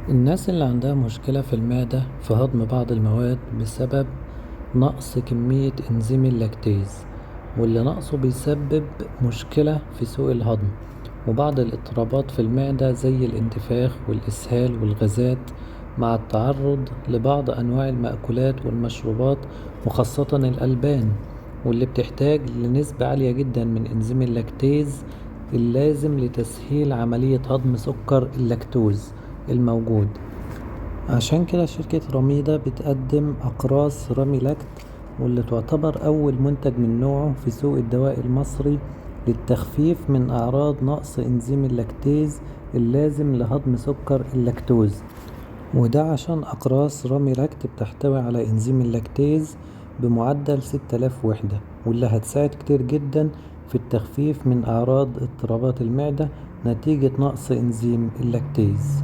الناس اللي عندها مشكلة في المعدة في هضم بعض المواد بسبب نقص كمية إنزيم اللاكتيز، واللي نقصه بيسبب مشكلة في سوء الهضم وبعض الاضطرابات في المعدة زي الانتفاخ والإسهال والغازات مع التعرض لبعض أنواع المأكولات والمشروبات وخاصة الألبان، واللي بتحتاج لنسبة عالية جدا من إنزيم اللاكتيز اللازم لتسهيل عملية هضم سكر اللاكتوز الموجود. عشان كده شركة راميدا بتقدم أقراص راميلاكت، واللي تعتبر أول منتج من نوعه في سوق الدواء المصري للتخفيف من أعراض نقص إنزيم اللاكتيز اللازم لهضم سكر اللاكتوز. وده عشان أقراص راميلاكت بتحتوي على إنزيم اللاكتيز بمعدل 6000 وحدة، واللي هتساعد كتير جدا في التخفيف من أعراض اضطرابات المعدة نتيجة نقص إنزيم اللاكتيز.